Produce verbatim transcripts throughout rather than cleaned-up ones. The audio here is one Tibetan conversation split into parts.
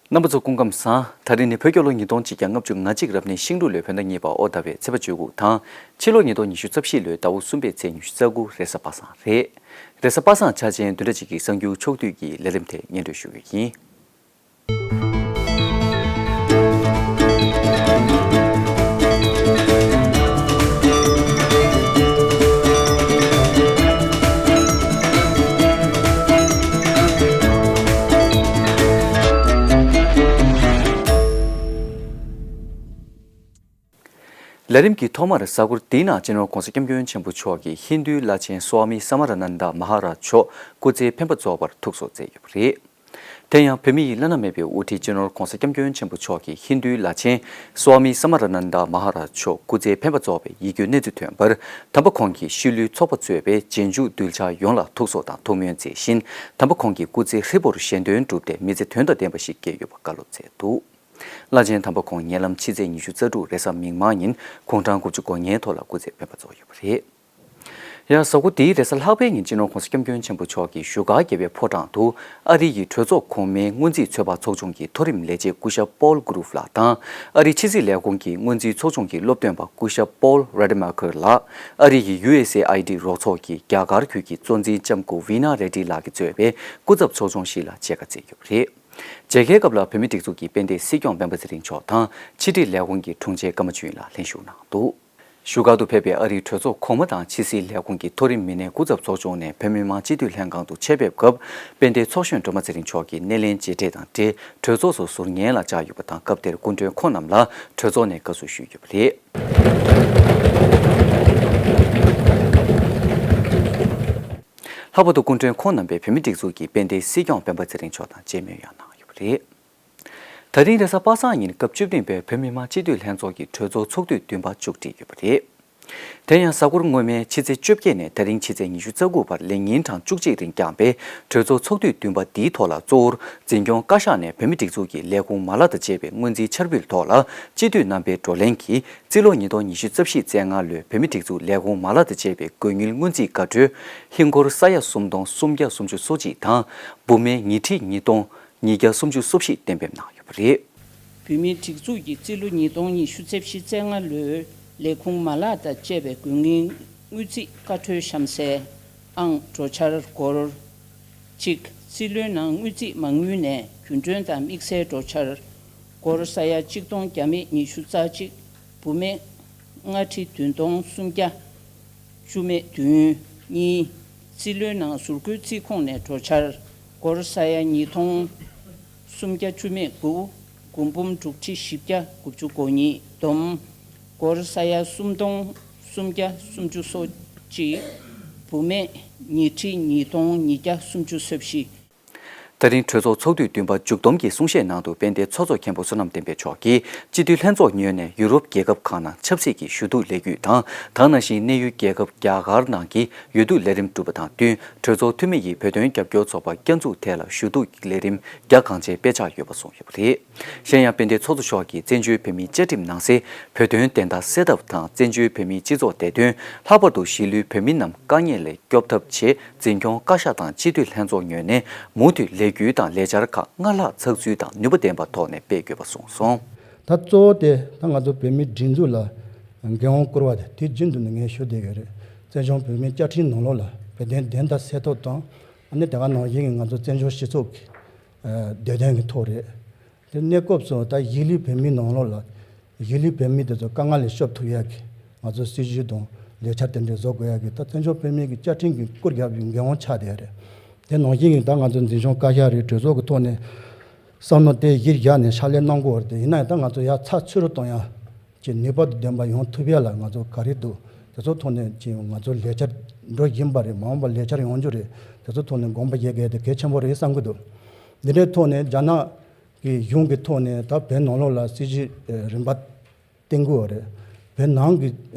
རྣམ་པ་ཚོ་སྐུ་ཁམས་བཟང་། ད་རིང་ནི་བོད་རྒྱལ་ལོ་ཉིས་སྟོང་གཅིག་བརྒྱ་ལྔ་བཅུ་ང་གཅིག་རབ་གནས་ཤིང་འབྲུག་ལོའི་བོད་ཟླ་གཉིས་པ་ཨོ་ཟླ་བའི་ཚེས་པ་བཅུ་དགུ་དང་། ཕྱི་ལོ་ཉིས་སྟོང་ཉི་ཤུ་རྩ་བཞི་ལོའི་ཟླ་བ་གསུམ་པའི་ཚེས་ཉི་ཤུ་རྩ་དགུ་རེས་གཟའ་པ་སངས་རེད། རེས་གཟའ་པ་སངས་འཆར་ཅན་བདུན་ཕྲག་གཅིག་གི་གསར་འགྱུར་ཕྱོགས་བསྡུས་ཀྱི་ལས་རིམ་དེ་སྙན་སྒྲོན་ཞུ་གི་ཡིན། ལས་རིམ་གྱི་ཐོག་མར་གཟའ་འཁོར་འདིའི་ནང་སྤྱི་ནོར་༧གོང་ས་༧སྐྱབས་མགོན་ཆེན་པོ་མཆོག་གིས་ཧིན་རྡུའི་བླ་ཆེན་སྭ་མི་ས་མ་ར་ནན་ད་མ་ཧ་ར་མཆོག་སྐུ་ཚེའི་འཕེན་པ་རྫོགས་པར་ཐུགས་གསོ་མཛད་ཡོད་པ་རེད། དེ་ཡང་བོད་མི་ཡི་བླ་ན་མེད་པའི་དབུ་ཁྲིད་སྤྱི་ནོར་༧གོང་ས་༧སྐྱབས་མགོན་ཆེན་པོ་མཆོག་གིས་ཧིན་རྡུའི་བླ་ཆེན་སྭ་མི་ས་མ་ར་ནན་ད་མ་ཧ་ར་མཆོག་སྐུ་ཚེའི་འཕེན་པ་རྫོགས་པའི་ཡིད་སྐྱོའི་གནས་ཚུལ་ཐོན་པར། དམ་པ་ཁོང་གིས་ཤུལ་ལུས་ཚོགས་པ་གཙོས་པའི་རྗེས་འཇུག་གདུལ་བྱ་ཡོངས་ལ་ཐུགས་གསོ་དང་ཐུགས་སྨོན་མཛད་བཞིན། དམ་པ་ཁོང་གི་སྐུ་ཚེ་ཧྲིལ་པོར་གཞན་དོན་བསྒྲུབས་ཏེ་མི་ཚེ་དོན་དང་ལྡན་པ་ཞིག་སྐྱེལ་ཡོད་པ་བཀའ་སློབ་མཛད་འདུག་བླ་ཆེན་དམ་པ་ཁོང་ཉེ་ལམ་ཕྱི་ཚེས་ཉི་ཤུ་རྩ་དྲུག་རེས་གཟའ་མིག་དམར་ཉིན་དགུང་གྲངས་དགུ་བཅུ་གོ་ལྔའི་ཐོག་ལ་སྐུ་ཚེ་འཕེན་པ་རྫོགས་ཡོད་པ་རེད། ཡང་གཟའ་འཁོར་འདིའི་རེས་གཟའ་ལྷག་པའི་ཉིན་སྤྱི་ནོར་༧གོང་ས་༧སྐྱབས་མགོན་ཆེན་པོ་མཆོག་གིས་བཞུགས་སྒར་རྒྱལ་བའི་ཕོ་བྲང་དུ་ཨ་རི་ཡི་གྲོས་ཚོགས་གོང་མའི་སྔོན་རྩིས་ཚོད་དཔག་ཚོགས་ཆུང་གི་མཐོ་རིམ་ལས་བྱེད་སྐུ་ཞབས་པོལ་གྷུ་རུབ་ལགས་དང་། ཨ་རིའི་ཕྱི་སྲིད་ལས་ཁུངས་ཀྱི་སྔོན་རྩིས་ཚོགས་ཆུང་གི་སློབ་སྟོན་པ་སྐུ་ཞབས་པོལ་རེ་ཌི་མ་ཁེར་ལགས། ཨ་རི་ཡི་ཡུ་ཨེ་སི་ཨེ་ཨའི་ཌི་རོགས་ཚོགས་ཀྱི་རྒྱ་གར་ཁུལ་གྱི་གཙོ་འཛིན་ལྕམ་སྐུ་ཝི་ན་རེ་ཌི་ལགས་ཀྱིས་གཙོས་པའི་སྐུ་ཚབ་ཚོགས་ཆུང་བཞི་ལ་མཇལ་ཁ་བསྩལ་ཡོད་པ་རེད། མཇལ་ཁའི་སྐབས་ལ་བོད་མིའི་སྒྲིག་འཛུགས་ཀྱི་དཔལ་ལྡན་སྲིད་སྐྱོང་སྤེན་པ་ཚེ་རིང་མཆོག་དང་ཕྱི་དྲིལ་ལས་ཁུངས་ཀྱི་དྲུང་ཆེ་ཀརྨ་ཆོས་དབྱིངས་ལགས་ལྷན་ཞུགས་གནང་འདུག་བཞུགས་སྒར་དུ་ཕེབས་པའི་ཨ་རིའི་གྲོས་ཚོགས་གོང་མ་དང་ཕྱི་སྲིད་ལས་ཁུངས་ཀྱི་མཐོ་རིམ་མི་སྣའི་སྐུ་ཚབ་ཚོགས་ཆུང་ནས་བོད་མི་མང་སྤྱི་འཐུས་ལྷན་ཁང་དུ་ཆེད་ཕེབས་སྐབས། དཔལ་ལྡན་ཚོགས་གཞོན་སྒྲོལ་མ་ཚེ་རིང་མཆོག་གིས་སྣེ་ལེན་མཇལ་འཕྲད་དང་འབྲེལ་གྲོས་ཚོགས་སུ་ཟུར་ཉན་ལ་བཅར་ཡོད་པ་དང་། སྐབས་དེར་སྐུ་མགྲོན་ཁོང་རྣམས་ལ་གྲོས་ཚོགས་ནས་དགའ་བསུ་ཞུས་ཡོད་པ་རེད། ལྷག་པར་དུ་སྐུ་མགྲོན་ཁོང་རྣམ་པས་བོད་མིའི་སྒྲིག་འཛུགས་ཀྱི་དཔལ་ལྡན་སྲིད་སྐྱོང་སྤེན་པ་ཚེ་རིང་མཆོག་དང་མཇལ་མོལ་ཡང་གནང་ཡོད་པ་རེད། ད་རིང་རེས་གཟའ་པ་སངས་ཉིན་སྐབས་བཅུ་བདུན་པའི་བོད་མི་མང་སྤྱི་འཐུས་ལྷན་ཚོགས་ཀྱི་གྲོས་ཚོགས་ཚོགས་དུས་བདུན་པ་མཇུག་སྒྲིལ་ཡོད་པ་རེད། དེ་ཡང་གཟའ་འཁོར་སྔོན་མའི་ཕྱི་ཚེས་བཅོ་བརྒྱད་ནས་ད་རིང་ཕྱི་ཚེས་ཉི་ཤུ་རྩ་དགུ་བར་ལས་ཉིན་གྲངས་བཅུ་གཅིག་རིང་བསྐྱངས་པའི་གྲོས་ཚོགས་ཚོགས་དུས་བདུན་པ་འདིའི་ཐོག་ལ། གཙོ་བོར་འཛིན་སྐྱོང་བཀའ་ཤག་ནས་བོད་མིའི་སྒྲིག་འཛུགས་ཀྱི་ལས་ཁུངས་མ་ལག་དང་བཅས་པའི་སྔོན་རྩིས་འཆར་འབུལ་ཐོག་ལ། སྤྱི་འཐུས་རྣམ་པའི་བགྲོ་གླེང་གིས་རྩིས་ལོ་ཉིས་སྟོང་ཉི་ཤུ་རྩ་བཞི་རྩ་ལྔ་ལོའི་བོད་མིའི་སྒྲིག་འཛུགས་ལས་ཁུངས་མ་ལག་དང་བཅས་པའི་དགོས་དངུལ་སྔོན་རྩིས་བཀའ་འཁྲོལ་ཧིན་སྒོར་ས་ཡ་སུམ་སྟོང་སུམ་བརྒྱ་སུམ་ཅུ་སོ་གཅིག་དང་། འབུམ་སྨན་ཉིས་ཁྲི་ཉིས་སྟོང་ཉིས་བརྒྱ་སུམ་ཅུ་སོ་བཞི་གཏན་འབེབས་གནང་ཡོད་པ་རེད། བོད་མིའི་སྒྲིག་འཛུགས་ཀྱི་རྩིས་ལོ་ཉིས་སྟོང་ཉི་ཤུ་རྩ་བཞི་རྩ་ལྔ་ལོའི་ལས་ཁུངས་མ་ལག་དང་བཅས་པའི་དགོས་ངེས་དངུལ་རྩིས་བཀའ་འཁྲོལ་གཤམ་གསལ། ཨང་། འགྲོ་འཆར་སྒོར་གཅིག་རྩིས་ལོའི་ནང་དངུལ་རྩིས་མ་དངུལ་ནས་རྒྱུན་གྲོན་དང་དམིགས་བསལ་འགྲོ་འཆར་སྒོར་ས་ཡ་གཅིག་སྟོང་བརྒྱ་མེད་ཉི་ཤུ་རྩ་གཅིག་འབུམ་མེད་ལྔ་ཁྲི་བདུན་སྟོང་སུམ་བརྒྱ་བཅུ་མེད་བདུན། གཉིས། རྩིས་ལོའི་ནང་ཟུར་བཀོལ་རྩིས་ཁོངས་ནས་འགྲོ་འཆར་སྒོར་ས་ཡ་ཉིས་སྟོང་སུམ་བརྒྱ་བཅུ་མེད་དགུ། དགུ་འབུམ་དྲུག་ཁྲི་བཞི་བརྒྱ་དགུ་བཅུ་གོ་གཉིས། བསྡོམས་སྒོར་ས་ཡ་སུམ་སྟོང་སུམ་བརྒྱ་སུམ་ཅུ་སོ་གཅིག་འབུམ་མེད་ཉིས་ཁྲི་ཉིས་སྟོང་ཉིས་བརྒྱ་སུམ་ཅུ་སོ་བཞི། ད་རིང་གྲོས་ཚོགས་ཚོགས་དུས་བདུན་པ་མཇུག་བསྡོམས་ཀྱི་གསུང་བཤད་ནང་དུ། དཔལ་ལྡན་ཚོགས་གཙོ་མཁན་པོ་བསོད་ནམས་བསྟན་འཕེལ་མཆོག་གིས་སྤྱི་འཐུས་ལྷན་ཚོགས་ངོས་ནས་ཡུ་རོབ་རྒྱལ་ཁབ་ཁག་ནང་ཆབ་སྲིད་ཀྱི་ཞུ་གཏུག་ལས་འགུལ་དང་། ད་ག་ནང་བཞིན་གནས་ཡུལ་རྒྱལ་ཁབ་རྒྱ་གར་ནང་གི་འོས་བསྡུ་ལས་རིམ་གྲུབ་པ་དང་བསྟུན། གྲོས་ཚོགས་འཐུས་མི་ཡིས་བོད་དོན་རྒྱབ་སྐྱོར་ཚོགས་པ་བསྐྱར་འཛུགས་ཐད་ལ་ཞུ་གཏུག་ལས་རིམ་རྒྱ་གང་ཆེ་སྤེལ་འཆར་ཡོད་པ་གསུངས་ཡོད་པ་རེད། གཞན་ཡང་། དཔལ་ལྡན་ཚོགས་གཙོ་མཆོག་གིས་བཙན་བྱོལ་བོད་མིའི་བཅའ་ཁྲིམས་ནང་གསལ་བོད་དོན་བདེན་མཐའ་གསལ་ཐབས་དང་། བཙན་བྱོལ་བོད་མིའི་སྤྱི་ཚོགས་བདེ་དོན། ལྷག་པར་དུ་གཞིས་ལུས་བོད་མི་རྣམས་དཀའ་ངལ་ལས་སྐྱོབ་ཐབས་ཆེད་འཛིན་སྐྱོང་བཀའ་ཤག་དང་སྤྱི་འཐུས་ལྷན་ཚོགས་ངོས་ནས་མུ་མཐུད་ལས་འགུལ་དང་ལས་འཆར་ཁག་སྔར་ལྷག་ཚགས་ཚུད་དང་ནུས་པ་ལྡན་པ་ཐོག་ནས་སྤེལ་དགོས་པ་གསུངས་སོང་། ད་གཙོ་བོ་དེ་ད་ང་ཚོ་བོད་མིའི་སྒྲིག་འཛུགས་ལ་འགན་དབང་བསྐུར་བ་དེ་དུས་རྒྱུན་དུ་ནས་ངས་ཞུ་བསྡད་ཡོད་རེད། བཙན་བྱོལ་བོད་མིའི་བཅའ་ཁྲིམས་ནང་ལོགས་ལ་བོད་དོན་བདེན་མཐའ་གསལ་ཐབས་དང་། ཨ་ནི་དེ་ག་ནང་བཞིན་གྱི་ང་ཚོ་བཙན་བྱོལ་སྤྱི་ཚོགས་ཀྱི་བདེ་དོན་གྱི་ཐོག་རེད། དེ་གནས་སྐབས་སུ་ད་གཞིས་ལུས་བོད་མིའི་ནང་ལོགས་ལ་གཞིས་ལུས་བོད་མི་དེ་ཚོ་དཀའ་ངལ་ལས་སྐྱོབ་ཐུབ་ཡག་གི་ང་ཚོ་སྲིད་ཇུས་དང་ལས་འཆར་དེ་འདྲ་བཟོ་དགོས་ཡག་གི་ད་བཙན་བྱོལ་བོད་མིའི་གི་བཅའ་ཁྲིམས་ཀྱི་བསྐུར་རྒྱབ་ཀྱི་འགན་དབང་ཆགས་བསྡད་ཡོད་རེད། དེ་ནང་བཞིན་གྱི་ད་ང་ཚོ་འཛིན་སྐྱོང་བཀའ་ཤག་རེད། གྲོས་ཚོགས་ཀྱི་ཐོག་ནས་བསམ་བློ་དེ་གཞིར་བཞག་ནས་ཕྱག་ལས་གནང་དགོས་པ་རེད། དེ་ཡིན་ན་ཡང་ད་ང་ཚོ་ཡར་ཚགས་ཚུད་རུ་གཏོང་ཡག་གི་ནུས་པ་དང་ལྡན་པ་ཡོང་ཐུབ་ཡག་ལ་ང་ཚོ་ག་རེ་འདུག་དེ་ཚོ་ཐོག་ནས་ཅིག་ང་ཚོ་ལས་འཆར་འགྲོ་བཞིན་པ་རེད། མ་འོངས་པ་ལས་འཆར་ཡོང་རྒྱུ་རེད། དེ་ཚོ་ཐོག་ནས་དགོངས་པ་བཞེས་དགོས་དེ་གལ་ཆེན་པོ་རེད་བསམ་གྱི་འདུག་འདི་འདྲའི་ཐོག་ནས་རྒྱ་ནག་གི་གཞུང་གི་ཐོག་ནས་ད་བོད་ནང་ལོགས་ལ་སྲིད་ཇུས་རིམ་པ་བཏིང་དགོས་པ་རེད། བོད་ནང་གི་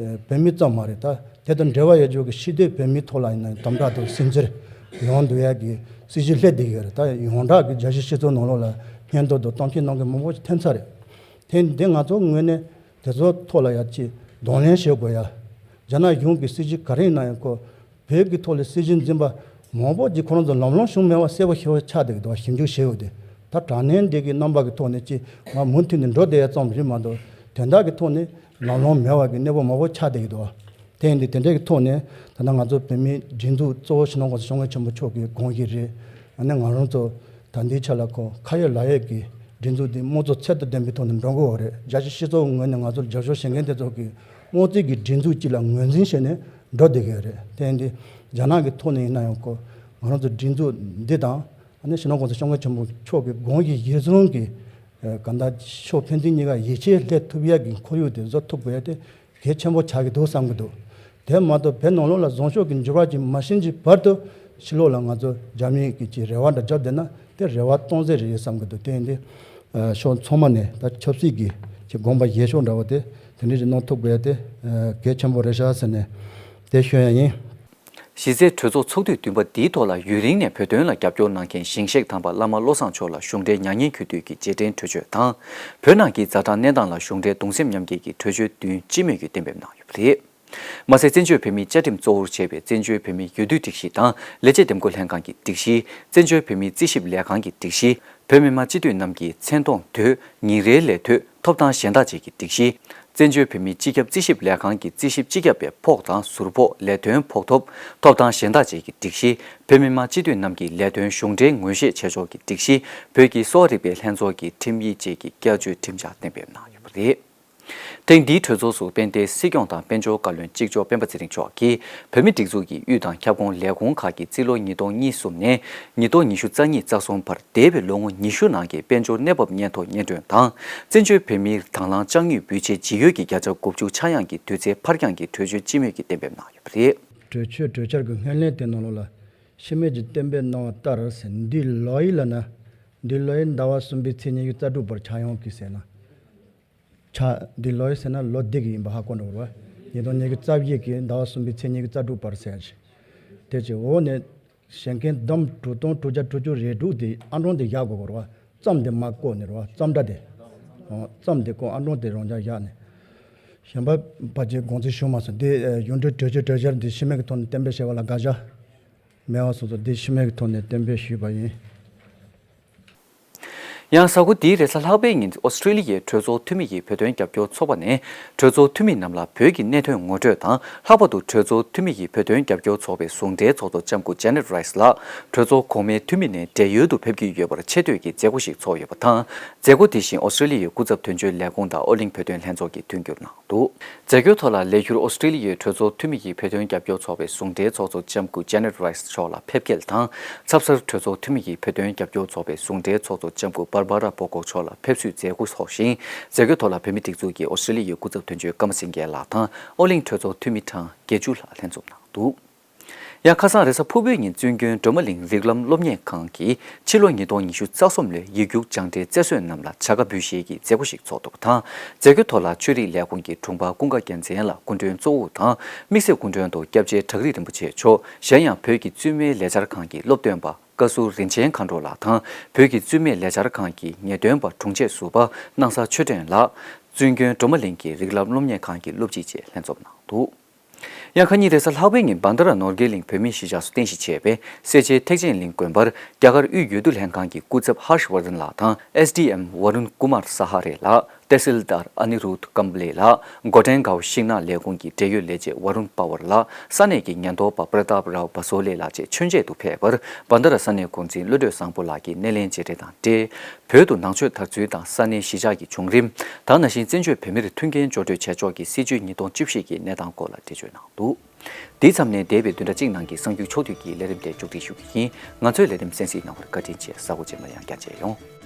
བོད་མི་ཙམ་མ་རེད། ད་དེ་དང་འབྲེལ་བ་ཡོད་རྒྱུ་གི་ཕྱི་སྡོད་བོད་མིའི་ཐོག་ལ་ཡིན་ན་དམ་དྲག་དང་སུན་གཙེར་ཡོང་འདུག་ཡག་གི་སྲིད་ཇུས་སླེབས་བསྡད་ཡོད་རེད། ད་ཡོངས་གྲགས་ཀྱི་རྒྱལ་སྤྱིའི་སྤྱི་ཚོགས་ནང་ལོགས་ལ་སྙན་ཐོ་དང་གཏམ་བཤད་གནང་མཁན་མང་པོ་ཞིག་ཐོན་ཚར་རེད། དེ་འདི་ང་ཚོ་ངོས་ནས་དེ་ཚོ་ཐོག་ལ་ཡ་ཅིག་གདོང་ལེན་བྱེད་དགོས་ཡ། རྒྱ་ནག་གཞུང་གི་སྲིད་ཇུས་ག་རེ་ཡིན་ན་ཡང་ཁོ་བོད་ཀྱི་ཐོག་ལ་སྲིད་ཇུས་འཛིན་པ་མང་པོ་ཅིག་ཁོ་རང་ཚོ་ལམ་ལྷོང་བྱུང་མེད་པ་གསལ་པོ་ཞེ་པོ་ཆགས་བསྡད་ཀྱི་འདུག་ཞིབ་འཇུག་བྱས་ཡོད་དེ། ད་དྲག་གནོན་འདི་གི་རྣམ་པ་གི་ཐོག་ནས་ཅིག་ང་མུ་མཐུད་ནས་འགྲོ་བསྡད་ཡ་ཙམ་རེད་མ་གཏོགས་དོན་དག་གི་ཐོག་ནས་ལམ་ལྷོང་མེད་པ་གི་གནས་བབ་མང་པོ་ཆགས་བསྡད་ཀྱི་འདུག་དེ་ཡིན་དུས་དེ་འདྲ་གི་ཐོག་ནས་ད་ལྟ་ང་ཚོ་བོད་མིའི་སྒྲིག་འཛུགས་གཙོ་བོ་སྤྱི་ནོར་༸གོང་ས་༸སྐྱབས་མགོན་ཆེན་པོ་མཆོག་གི་དགོངས་གཞི་རེད། ཨ་ནི་ང་རང་ཚོ་ད་ལྟའི་ཆ་ལ་ཁོ་ཁ་ཡོད་ལག་ཡོད་ཀྱི་སྒྲིག་འཛུགས་འདི་དམངས་གཙོ་ཚད་དང་ལྡན་པའི་ཐོག་ནས་འགྲོ་དགོས་པ་རེད། རྒྱལ་སྤྱིའི་སྤྱི་ཚོགས་ངོས་ནས་ང་ཚོར་རྒྱབ་སྐྱོར་བྱེད་མཁན་དེ་ཚོ་གི་དམངས་གཙོའི་གི་སྒྲིག་འཛུགས་གཅིག་ལ་ངོས་འཛིན་བྱས་ནས་འགྲོ་བསྡད་ཀྱི་ཡོད་རེད། དེ་ཡིན་དུས་རྒྱ་ནག་གི་ཐོག་ནས་ཡིན་ན་ཡང་ཁོ་ང་རང་ཚོ་སྒྲིག་འཛུགས་འདི་དང་ཨ་ནི་སྤྱི་ནོར་༸གོང་ས་༸སྐྱབས་མགོན་ཆེན་པོ་མཆོག་གི་དགོངས་གཞི་གཞིར་བཟུང་གི་ཨ་གང་ལྟར་ཕྱོགས་ཕན་ཚུན་གཉིས་ཀ་ཡིད་ཆེས་སླེབས་ཐུབ་ཡག་གི་ཁོར་ཡུག་དེ་བཟོ་ཐུབ་དགོས་ཡ་དེ་གལ་ཆེན་པོ་ཆགས་ཀྱི་འདུག་བསམ་གྱི་འདུག་དེ་མ་གཏོགས་བོད་ནང་ལོགས་ལ་བཟང་ཕྱོགས་ཀྱི་འགྱུར་བ་ཅིག་མ་ཕྱིན་གྱི་བར་དུ་ཕྱི་ལོགས་ལ་ང་ཚོ་རྒྱ་མིའི་གི་ཅིག་རེ་བ་འདྲ་བརྒྱབ་བསྡད་ན་དེ་རེ་བ་སྟོང་ཟད་རེད་བསམ་གྱི་འདུག་དེ་ཡིན་དུས་ཨ་ཕྱོགས་ཚང་མ་ནས་ད་ཆབ་སྲིད་ཀྱི་ཅིག་དགོངས་པ་བཞེས་ཕྱོགས་འདྲ་བོ་དེ་དེ་འདྲ་ཅིག་གནང་ཐུབ་དགོས་ཡ་དེ་ཨ་གལ་ཆེན་པོ་རེད་ཤག་ཟེར་ནས་དེ་ཞུ་ཡ་ཡིན། གཞི་རྩའི་གྲོས་ཚོགས་ཚོགས་དུས་བདུན་པ་འདིའི་ཐོག་ལ་ཡུན་རིང་ནས་བོད་དོན་ལ་རྒྱབ་སྐྱོར་གནང་མཁན་ཞིང་གཤེགས་དམ་པ་བླ་མ་བློ་བཟང་མཆོག་ལ་གཞུང་འབྲེལ་མྱ་ངན་གུས་འདུད་ཀྱི་རྗེས་དྲན་གྲོས་ཆོད་དང་། བོད་ནང་གི་ཛ་དྲག་གནས་སྟངས་ལ་གཞུང་འབྲེལ་གདུང་སེམས་མཉམ་སྐྱེད་ཀྱི་གྲོས་ཆོད་བདུན་སྤྱི་མོས་ཀྱིས་གཏན་འབེབས་གནང་ཡོད་པ་རེད། མ་ཟད་བཙན་བྱོལ་བོད་མིའི་བཅའ་ཁྲིམས་གཙོ་བོར་བྱས་པའི་བཙན་བྱོལ་བོད་མིའི་འོས་བསྡུ་སྒྲིག་གཞི་དང་ལས་བྱེད་འདེམས་བསྐོ་ལྷན་ཁང་གི་སྒྲིག་གཞི། བཙན་བྱོལ་བོད་མིའི་རྩིས་ཞིབ་ལས་ཁང་གི་སྒྲིག་གཞི། བོད་མི་མང་སྤྱི་འཐུས་རྣམས་ཀྱི་མཚན་མཐོང་དུས་ཉིན་རེའི་ལས་དུས་ཐོབ་ཐང་གཞན་དག་བཅས་ཀྱི་སྒྲིག་གཞི། བཙན་བྱོལ་བོད་མིའི་སྤྱི་ཁྱབ་རྩིས་ཞིབ་ལས་ཁང་གི་རྩིས་ཞིབ་སྤྱི་ཁྱབ་པའི་ཕོགས་དང་ཟུར་ཕོགས་ལས་དོན་ཕོགས་ཐོབ་ཐོབ་ཐང་གཞན་དག་བཅས་ཀྱི་སྒྲིག་གཞི། བོད་མི་མང་སྤྱི་འཐུས་རྣམས་ཀྱི་ལས་དོན་གཞུང་འབྲེལ་ངོས་བཞེས་བྱེད་ཕྱོགས་ཀྱི་སྒྲིག་གཞི། བོད་ཀྱི་གསོ་བ་རིག་པའི་ལྷན་ཚོགས་ཀྱི་ཁྲིམས་ཡིག་བཅས་ཀྱི་བསྐྱར་བཅོས་ཁྲིམས་འཆར་གཏན་འབེབས་གནང་ཡོད་པ་རེད། ཐེངས་འདིའི་གྲོས་ཚོགས་སུ་དཔལ་ལྡན་སྲིད་སྐྱོང་དང་དཔལ་འབྱོར་བཀའ་བློན་གཅིག་ལྕོགས་སྤེན་པ་ཚེ་རིང་མཆོག་གིས་བོད་མིའི་སྒྲིག་འཛུགས་ཀྱི་དབུས་དང་ཁྱབ་ཁོངས་ལས་ཁུངས་ཁག་གིས་རྩིས་ལོ་ཉིས་སྟོང་ཉེར་གསུམ་ནས་ཉིས་སྟོང་ཉི་ཤུ་རྩ་གཉིས་རྩ་གསུམ་བར་འདས་པའི་ལོ་ངོ་ཉི་ཤུ་ནང་གི་དཔལ་འབྱོར་གནས་བབ་སྙན་ཐོ་སྙན་སྒྲོན་དང་། བཙན་བྱོལ་བོད་མིར་དང་བླངས་ལྕགས་དངུལ་འབུལ་ཆད་ཇི་ཡོད་ཀྱི་བརྒྱ་ཆ་དགུ་བཅུ་ཆག་ཡང་གི་དུས་ཚོད་ཕར་འགྱངས་ཀྱི་གྲོས་ཆོད་སྤྱི་མོས་ཀྱིས་གཏན་འབེབས་གནང་ཡོད་པ་རེད། གྲོས་ཆོད་གྲོས་འཆར་གྱི་སྔོན་གླེང་དེ་ནང་ལོགས་ལ་ཤེས་མེད་ཀྱིས་གཏན་འབེབས་གནང་བ་ལྟར་ཟེར། འདི་ལོ་ཡི་ལ་ན་འདི་ལོ་ཡི་ཟླ་བ་གསུམ་པའི་ཚེས་ཉི་ཤུ་རྩ་དྲུག་བར་ཆག་ཡང་གི་ཟེར་ན། ཆ་འདི་ལོ་ཡི་ཟེར་ན་ལོ་འདི་གི་ཡིན་པ་ཧ་གོ་འགྲོ་བ་རེད་བ། ཉིས་སྟོང་ཉི་ཤུ་རྩ་བཞི་གི་ཟླ་བ་གསུམ་པའི་ཚེས་ཉི་ཤུ་རྩ་དྲུག་བར་ཟེར་ཞིང་། དེ་ཅི་འོག་ནས་བཞེངས་མཁན་བསྡོམས་དྲུག་སྟོང་དྲུག་བརྒྱ་དྲུག་ཅུ་རེ་དྲུག་དེ་ཨང་གྲངས་དེ་བཞག་དགོས་རེད་བ། རྩོམ་དེ་མ་བཀོད་ནས་རེད་བ། རྩོམ་སྒྲ་དེ། ཨོ། རྩོམ་དེ་བཀོད་ཨང་གྲངས་དེ་རང་འཇགས་བཞག་ནས། གཞན་པ་ཕལ་ཆེར་དགོངས་ཚུལ་ཞུ་མ་སོང་། དེ་གཞུང་འབྲེལ་གྲོས་ཆོད་གྲོས་འཆར་འདི་ཤེས་མེད་ཀྱི་ཐོག་ནས་གཏན་འབེབས་བྱས་པ་ལ་དགག་བྱ་མེད་པ་སོང་ཙང་འདི་ཤེས་མེད་ཀྱི་ཐོག་ནས་གཏན་འབེབས་ཞུས་པ་ཡིན། ཡང་གཟའ་འཁོར་འདིའི་རེས་གཟའ་ལྷག་པའི་ཉིན་ཨོ་སི་ཀྲི་ལི་ཡའི་གྲོས་ཚོགས་འཐུས་མི་ཡི་བོད་དོན་རྒྱབ་སྐྱོར་ཚོགས་པ་ནས་གྲོས་ཚོགས་འཐུས་མི་རྣམས་ལ་བོད་ཀྱི་གནད་དོན་ངོ་སྤྲོད་དང་། ལྷག་པར་དུ་གྲོས་ཚོགས་འཐུས་མི་ཡི་བོད་དོན་རྒྱབ་སྐྱོར་ཚོགས་པའི་ཟུང་འབྲེལ་ཚོགས་གཙོ་ལྕམ་སྐུ་ཇེ་ནེ་ཊི་རའི་སི་ལགས་གྲོས་ཚོགས་གོང་མའི་འཐུས་མི་ནས་བགྲེས་ཡོལ་དུ་ཕེབས་ཀྱི་ཡོད་པར་ཆེ་བསྟོད་ཀྱི་མཛད་སྒོ་ཞིག་ཚོགས་ཡོད་པ་དང་། མཛད་སྒོ་དེ་བཞིན་ཨོ་སི་ཀྲི་ལི་ཡའི་སྐུ་ཚབ་དོན་གཅོད་ལས་ཁུངས་དང་ཨོ་གླིང་བོད་དོན་ལྷན་ཚོགས་ཀྱིས་མཐུན་འགྱུར་གནང་འདུག་མཛད་སྒོའི་ཐོག་ལ་ལས་འཁྱུར་ཨོ་སི་ཀྲི་ལི་ཡའི་གྲོས་ཚོགས་འཐུས་མི་ཡི་བོད་དོན་རྒྱབ་སྐྱོར་ཚོགས་པའི་ཟུང་འབྲེལ་ཚོགས་གཙོ་ལྕམ་སྐུ་ཇེ་ནེ་ཊི་རའི་སི་མཆོག་ལ་ཕེབས་སྐྱེལ་དང་། ཚབ་གསར་གྲོས་ཚོགས་འཐུས་མི་ཡི་བོད་དོན་རྒྱབ་སྐྱོར་ཚོགས་པའི་ཟུང་འབྲེལ་ཚོགས་གཙོ་ལྕམ་སྐུ་པར་པ་ར་པོ་ཀོ་མཆོག་ལ་ཕེབས་བསུའི་མཛད་སྒོ་ཚོགས་ཤིང་། མཛད་སྒོའི་ཐོག་ལ་བོད་མིའི་སྒྲིག་འཛུགས་ཀྱི་ཨོ་སི་ཀྲི་ལི་ཡའི་སྐུ་ཚབ་དོན་གཅོད་ཀརྨ་སེང་གེ་ལགས་དང་ཨོ་གླིང་གྲོས་ཚོགས་འཐུས་མི་གྲངས་བརྒྱད་ཅུ་ལྷག་ལྷན་འཛོམས་གནང་འདུག་ཡང་ཁ་སང་རེས་གཟའ་ཕུར་བུའི་ཉིན་བཙུན་དགོན་སྒྲོལ་མ་གླིང་རིགས་ལམ་སློབ་གཉེར་ཁང་གིས་ཕྱི་ལོ་ཉིས་སྟོང་ཉི་ཤུ་རྩ་གསུམ་ལོའི་ཡིག་རྒྱུགས་སྦྱང་འབྲས་རྩེར་སོན་རྣམས་ལ་བྱ་དགའ་འབུལ་བཞེས་ཀྱི་མཛད་སྒོ་ཞིག་ཚོགས་འདུག་པ་དང་། མཛད་སྒོའི་ཐོག་ལ་ཆོས་རིག་ལས་ཁུངས་ཀྱི་དྲུང་འཕར་ཀུན་དགའ་རྒྱལ་མཚན་ལགས་སྐུ་མགྲོན་གཙོ་བོ་དང་། དམིགས་བསལ་སྐུ་མགྲོན་དུ་སྐྱབས་རྗེ་བྲག་རི་རིན་པོ་ཆེ་མཆོག་གཞན་ཡང་བོད་ཀྱི་བཙུན་མའི་ལས་འཆར་ཁང་གི་སློབ་སྟོན་པ་བཀའ་ཟུར་རིན་ཆེན་མཁའ་འགྲོ་ལགས་དང་། བོད་ཀྱི་བཙུན་མའི་ལས་འཆར་ཁང་གི་ངེས་སྟོན་པ་དྲུང་ཆེ་ཟུར་པ་སྣང་ས་ཆོས་སྒྲོན་ལགས། བཙུན་དགོན་སྒྲོལ་མ་གླིང་གི་རིགས་ལམ་སློབ་གཉེར་ཁང་གི་སློབ་སྤྱི་བཅས་ལྷན་འཛོམས་གནང་འདུག་ཡང་ཁ་ཉིན་རེས་གཟའ་ལྷག་པའི་ཉིན་བྷན་དྷ་ར་ནོར་དགེ་གླིང་བོད་མིའི་གཞིས་ཆགས་སུ་རྟེན་གཞི་བྱས་པའི་སེར་བྱེས་ཐེག་ཆེན་གླིང་དགོན་པར་རྒྱ་གར་དབུས་འོས་བསྡུ་ལྷན་ཁང་གི་སྐུ་ཚབ་ཧར་ཤ་ཝར་དན་ལགས་དང་། ཨེས་ཌི་ཨེམ་ཝ་རུན་ཀུ་མར་ས་ཧ་རེ་ལགས། ཏེ་སིལ་དར་ཨ་ནི་རུད་ཀམ་ལེ་ལགས། འགོ་འདྲེན་དགའ་བོ་ཤིང་ནགས་ལས་ཁུངས་ཀྱི་འབྲེལ་ཡོད་ལས་བྱེད་ཝ་རུན་པ་ཝར་ལགས། ས་གནས་ཀྱི་ཉེན་རྟོག་པ་པྲ་ཏཱབ་རའོ་བ་སོ་ལེ་ལགས་བཅས་མཆོད་མཇལ་དུ་ཕེབས་པར། བྷན་དྷ་ར་ས་གནས་འགོ་འཛིན་བློ་གྲོས་བཟང་པོ་ལགས་ཀྱིས་སྣེ་ལེན་བྱས་འབྲས་དང་འབྲེལ། བོད་དུ་ནང་ཆོས་དར་ཚུལ་དང་ས་གནས་གཞིས་ཆགས་ཀྱི་བྱུང་རིམ། ད་ནང་བཞིན་བཙན་བྱོལ་བོད་མིར་མཐུན་རྐྱེན་སྦྱོར་སྤྲོད་བྱེད་ཕྱོགས་ཀྱི་སྲིད་བྱུས་ཉིས་སྟོང་བཅུ་བཞི་གི་གནས་སྟངས་སྐོར་ལ་འགྲེལ་བརྗོད་གནང་འདུག་འདིའི་མཚམས་ནས་འདས་པའི་བདུན་ཕྲག་གཅིག་ནང་གི་གསར་འགྱུར་ཕྱོགས་བསྡུས་ཀྱི་ལས་རིམ་དེ་མཇུག་སྒྲིལ་ཞུ་གི་ཡིན། ང་ཚོའི་ལས་རིམ་གསན་གཟིགས་གནང་བར་བཀའ་དྲིན་ཆེ། གཟའ་འཁོར་རྗེས་མར་ཡང་བསྐྱར་མཇལ་ཡོང་།